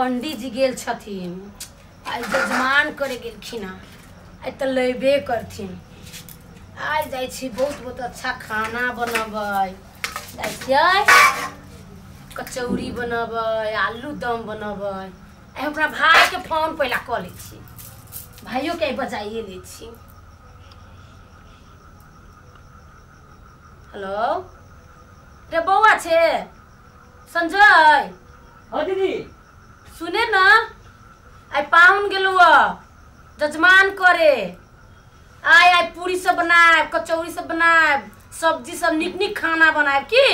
पंडित जी गेल छथिन, आइ जजमान करे गेलखिन हँ, आइ तऽ लेबे करथिन। आइ जाइ छी बहुत बहुत अच्छा खाना बनबै जाइ छियै, कचौड़ी बनबै, आलू दम बनबै। आइ हम अपना भाइके फोन पहिला कऽ लै छी, भाइयोके आइ बजाइए लै छी। हेलो रे बौआ छे संजय। हाँ दीदी सुने ना, आइ पाहुन गेलौ जजमान करे। आइ आइ पूरी सब बनायब, कचौड़ी सब बनायब, सब्जी सब नीक नीक खाना बनायब की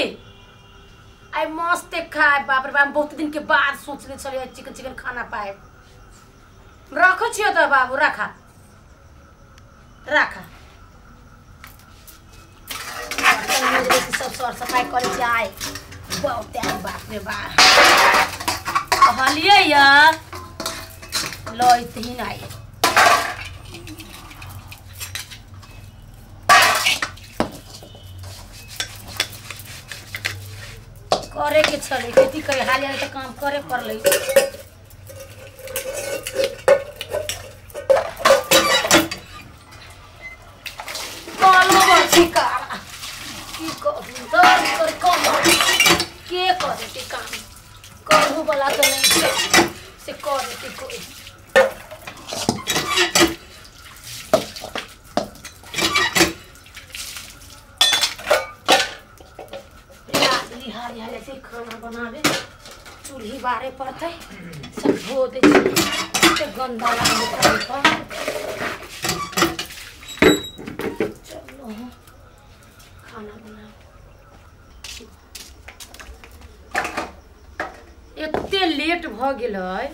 आइ मस्त खायब। बाप रे बाप, बहुत दिन के बाद सोचने छलियै चिकन चिकन खाना पायब। रखो छियो तऽ बाबू, रखा रखा। सब सर सफाइ करै छी आइ बहुत। बाप रे बाप, कहलियै या लैतहिन आइ। करे के छलै खेती करे, हाल हाल तऽ काम करे पड़लै। की कहू दर्द कर के कऽ देतै काम, कहू वाला तऽ नहि छै से कऽ देतै कोइ। हाली हाली से खाना बनाबे, चूल्ही बारे पड़तै, सब धो दै छियै, गन्दा लागै पर। चलो खाना बनाबे। एते लेट भऽ गेलै,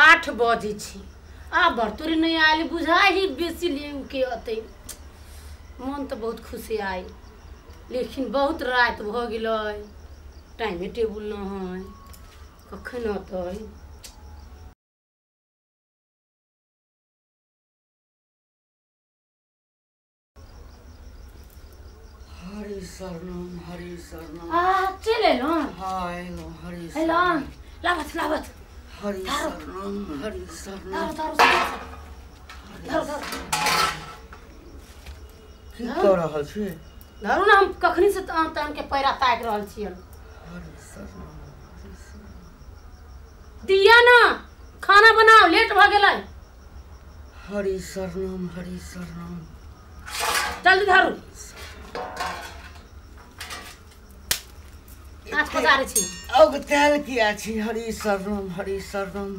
8 बजै छी, आ बरतोरी नहि आयल, बुझाइ ही बेसी ले के अतै। मन तऽ बहुत खुशी आयल, लेकिन बहुत राति भऽ गेलै, टाइमे टेबुल न है, कखन अतै। हरि शरणम हरि शरणम। आ चलि एलहुँ। हाँ एलहुँ। हरि एलहुँ, लाबत लाबत। हरि शरणम हरि शरणम। धरू धरू धरू। की कऽ रहल छी? धरू ना, हम कखनी से तान तान के पैरा ताकि रहल छियन। हरि शरणम हरि शरणम। दिया ना खाना बनाओ, लेट भऽ गेलै। हरि शरणम हरि शरणम। जल्दी धरू, आँच पसारै छी। अगतैल किया छी? हरि शरणम हरि शरणम।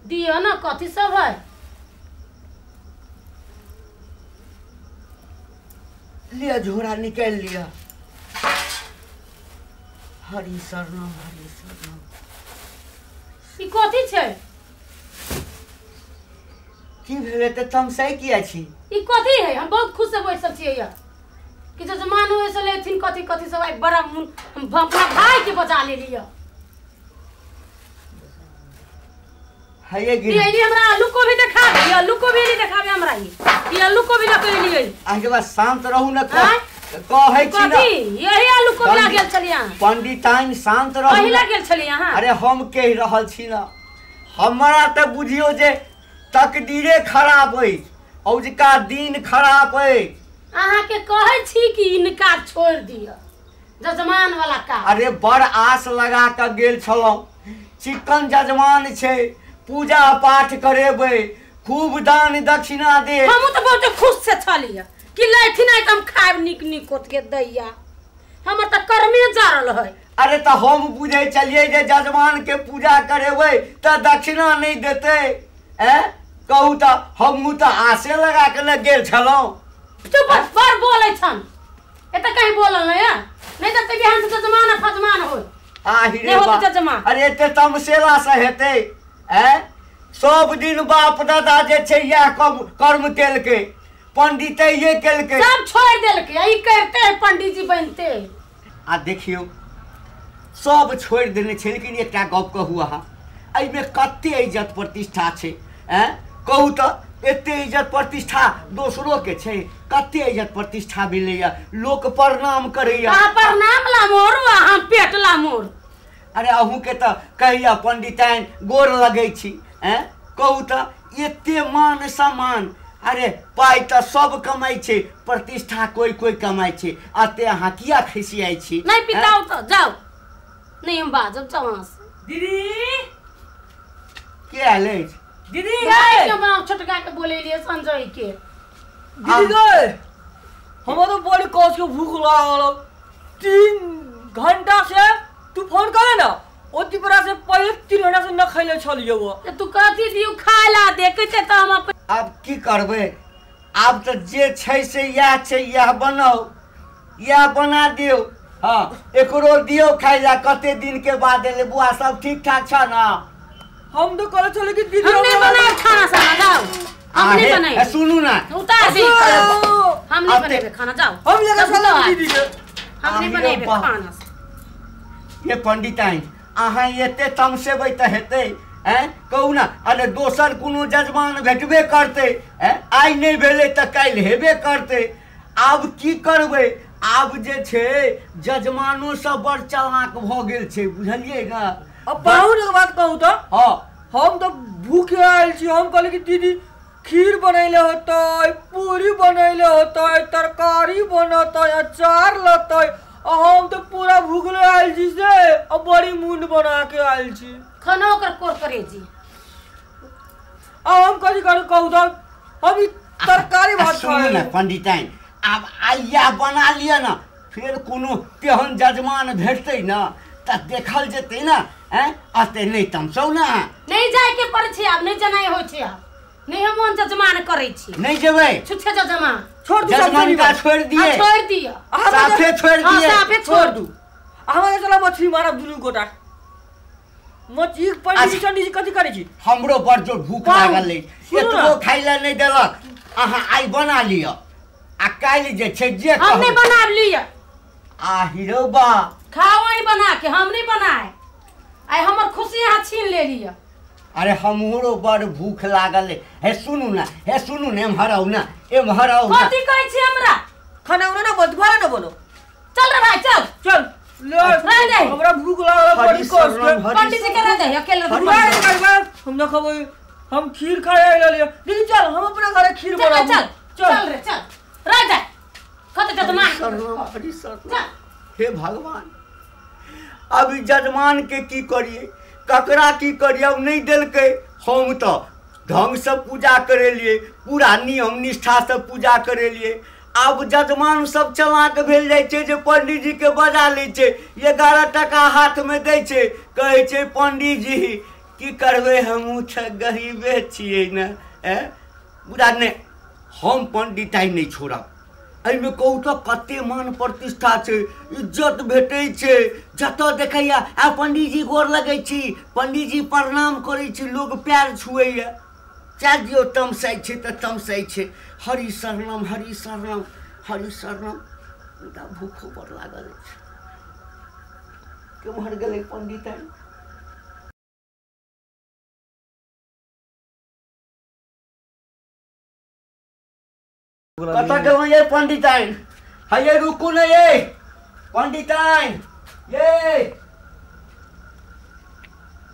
दिया ना, कथी सब है? लिया झोरा निकालि लिया। हरि शरणम हरि शरणम। ई कथी छै? की भेलै तऽ तमसाइ किया छी? ई कथी है? हम बहुत खुश से बैसल छियै कि जजमान हुए से लेथिन कथी कथी सब। आइ बड़ा मन, हम अपना भाई के बजा लेलियै। हये गिर हमरा आलू कोबी देखा दे, आलू कोबी नहीं देखाबे हमरा। ई आलू कोबी लऽ के एलियै। अहाँके बात शांत रहू न, कहै छी ना। यही आलू कोबी लऽ गेल छलियै अहाँ? पंडिताइन शांत रहू। कहीं लऽ गेल छलियै अहाँ? अरे हम कहि रहल छी ना, हमरा तऽ बुझियौ जे तकदीरे खराब अछि, औजका दिन खराब अछि। अहाँके कहै छी कि इनका छोड़ि दिअ जजमान वाला काज। अरे बड़ आस लगा कऽ गेल छलहुँ, चिकन जजमान छै, पूजा पाठ करेबै, खूब दान दक्षिणा दे। हमहूँ तऽ बहुत खुश से छलियै कि लैथिन आइ तऽ हम खायब नीक नीक कोतके दैया। हमर तऽ कर्मे जरल है। अरे तऽ हम बुझै छलियै जे जजमान के पूजा करेबै तऽ दक्षिणा नहि देतै। ऐं कहू तऽ हमहूँ तऽ आसे लगा के ने गेल छलहुँ। चुप, बड़ बोलै छन, एतऽ कहीं बोलल नहि है, नहि तऽ बिहान से जजमान फजमान होय। आहि रे बाप, अरे एते तमसेला से हेतै? ऐं सब दिन बाप दादा जे छै इएह कर्म केलकै, पंडितैये केलकै, सब छोड़ि देलकै, ई करते है पंडित जी बनते। आ देखियौ सब छोड़ि देने छै, लेकिन एकटा गप कहू अहाँ, एहिमे कते इज्जत प्रतिष्ठा छै? ऐं कहू तऽ एते इज्जत प्रतिष्ठा दोसरो के छै, कते इज्जत प्रतिष्ठा मिलैया, लोक प्रणाम करैया। अहाँ प्रणाम ला मोर आ हम पेट ला मोर। अरे अहूँ के तऽ कहिया पंडिताइन गोर लगै छी, हैं कहू तऽ एते मान सम्मान। अरे पाइ तऽ सब कमाइ छै, प्रतिष्ठा कोई कोई कमाइ छै, अते अहाँ किया खिसियाइ छी? नहीं पिताओ तो जाओ, नहीं हम बाजब, जाओ वहाँ से। दीदी के आयल अछि? दीदी गाय के बनाओ, छोटका के बोले लिए संजय के। दीदी गए हमरा तो बड़ी कस के भूख लागल, 3 घंटा से तू फोन करे ना, ओती पर से पहले 3 घंटा से न खैले छलियो। तू कथी दियौ खाय ला देखे छै त हम अपन। आब की करबै, आब तऽ जे छै से इएह छै, इएह बनाउ, इएह बना दियौ। हाँ एकरो दियौ खाय ला, कते दिन के बाद एलै। बुआ सब ठीक ठाक छ ना? हम तो कहले छलियै कि दीदी हम नहीं बनाए खाना साना, जाओ हम नहीं बनाए। सुनू ना उतार दे, हम नहीं बनेबे खाना, जाओ हम लगा छलियै दीदी के, हम नहीं बनेबे खाना। ये पंडिताइन अहाँ एते तमसेबै तऽ हेतै? हैं कहू ना, अरे दोसर कोनो जजमान भेटबे करतै, हैं आइ नहि भेलै तऽ काल्हि हेबे करतै। आब की करबै, आब जे छै जजमानो सब बड़ चालाक भऽ गेल छै, बुझलियै ना? अब पाहुन के बात कहू तऽ हाँ, हम तऽ भूखे आयल छी, हम कहली कि दीदी खीर बनैले होतै, पूरी बनैले होतै, तरकारी बनतै, अचार लतै, आ हम तऽ पूरा भूखले आयल छी से, आ बड़ी मुंड बना के आयल छी। खाना ओकर कोर करे जी। आ हम कथी करू कहू तऽ, हम ई तरकारी भात सुनू ना पंडिताइन, आब आइया बना लिअ ना, फेर कोनो तेहन जजमान भेटतै ना तऽ देखल जेतै ना। हैं अते नहि तमसौ ना, नहीं जाय के पड़ै छै आब, नहीं जनाय होइ छै आब, नहीं हम ओन जजमान करै छी। नहीं जेबै? छुच्छे जजमान छोड़ दू, जजमान का छोड़ दिए, छोड़ दिए, साफे छोड़ दिए, साफे छोड़ दू। हमरा चला मछली मारब दुनू गोटा, मछली पंडित चंडी कथी करै छी? हमरो बड़ जोर भूख लागल अछि, एतबो खाइ ला नहि देलक। अहाँ आइ बना लिअ आ काल्हि जे छै जे हम नहीं बना लिअ। आ हिरो बा खाओ ही बना के, हम नहीं बनाए, आइ हमर खुशी अहाँ छीन ले लिअ। अरे हमरो बड़ भूख लागल है। हे सुनू ना, हे सुनू ने, एम्हर आउ ना, एम्हर आउ ना। कथी कहै छी हमरा? खाना उना ना बदुआ ना बोलो। चल रे भाई चल चल ले, हमरा भूख लागल बड़ी कष्ट के। पंडित जी के रह दे अकेले, हम ना खबै, हम खीर खाए आइल लिअ। दीदी चल हम अपना घरे खीर बनाबू। चल चल रे चल रह दे, खत जजमान। हे भगवान, अब जजमान के की करिए, ककरा की करिए, अब नहीं देलकै। हम तऽ ढंग से पूजा करेलिए, पूरा नियम निष्ठा से पूजा करेलिए। आब जजमान सब चलाक भेल जाइ छै जे पंडीजी के बजा लै छै, 11 टका हाथ में दै छै, कहै छै पंडीजी की करबै, हमहूँ तऽ गरीबे छियै ने। बुरा नहि, हम पंडिताइ नहि छोड़ब। एहिमे कहू तऽ कते मान प्रतिष्ठा छै, इज्जत भेटै छै, जतऽ देखैया आ पंडीजी गोर लगै छी, पंडीजी प्रणाम करै छी, लोग पैर छुएया। चाहे दियौ तमसाइ छै तऽ तमसाइ छै। हरि शरणम हरि शरणम हरि शरणम। मुदा भूखो बड़ लागल अछि। केम्हर गेलै पंडिताइ? कतऽ गेलहुँ ये पंडिताइन? हे रुकू ने ये पंडिताइन, ये